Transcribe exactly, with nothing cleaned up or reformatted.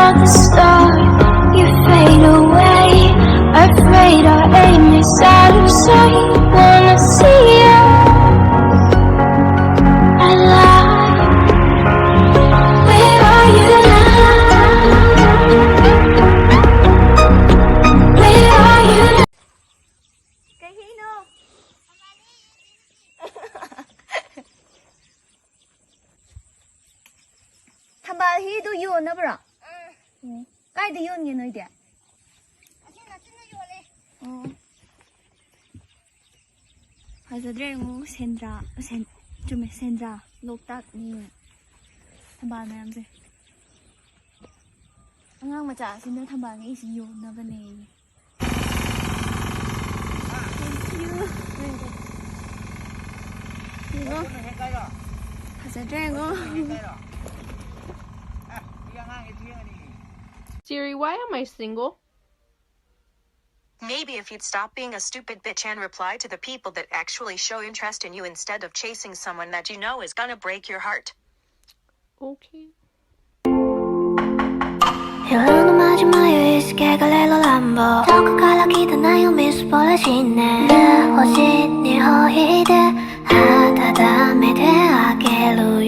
The star, you fade away. Afraid our aim is out of sight. Wanna see you alive. Where are you now? Where are you now? ꯀꯩ ꯍꯩꯅꯣ? ꯊꯝꯕꯥꯜ ꯍꯤꯗꯨ ꯌꯣꯟꯅꯕ꯭ꯔꯣ? ꯎꯝ꯫ ꯀꯥꯏꯗ ꯌꯣꯟꯒꯦ ꯅꯣꯏꯗꯤ? ꯑꯁꯤ ꯅꯛꯁꯤꯟꯅ ꯌꯣꯜꯂꯦ꯫ ꯑꯣ꯫ ꯐꯖꯗ꯭ꯔꯥ ꯌꯦꯡꯉꯨ, ꯁꯦꯟꯗ꯭ꯔꯥ, ꯁꯦꯟ-, ꯆꯨꯝꯃꯦ, ꯁꯦꯟꯗ꯭ꯔꯥ, ꯂꯣꯛꯇꯥꯛꯅꯤ꯫ ꯊꯝꯕꯥꯜ ꯃꯌꯥꯝꯁꯦ꯫ ꯑꯉꯥꯡ ꯃꯆꯥꯁꯤꯡꯅ ꯊꯝꯕꯥꯜ ꯍꯦꯛꯏꯁꯤ ꯌꯣꯟꯅꯕꯅꯦ꯫ Thank you. ꯌꯦꯡꯉꯣ꯫ ꯐꯖꯗ꯭ꯔꯥ ꯌꯦꯡꯉꯣ꯫ Siri, why am I single? Maybe if you'd stop being a stupid bitch and reply to the people that actually show interest in you instead of chasing someone that you know is gonna break your heart. Okay. Hello, no maji mayo iske galelo lambo. Toko kala kita na yo miss pola shine. Hoshi ni ho hide. Hata da me de akelu.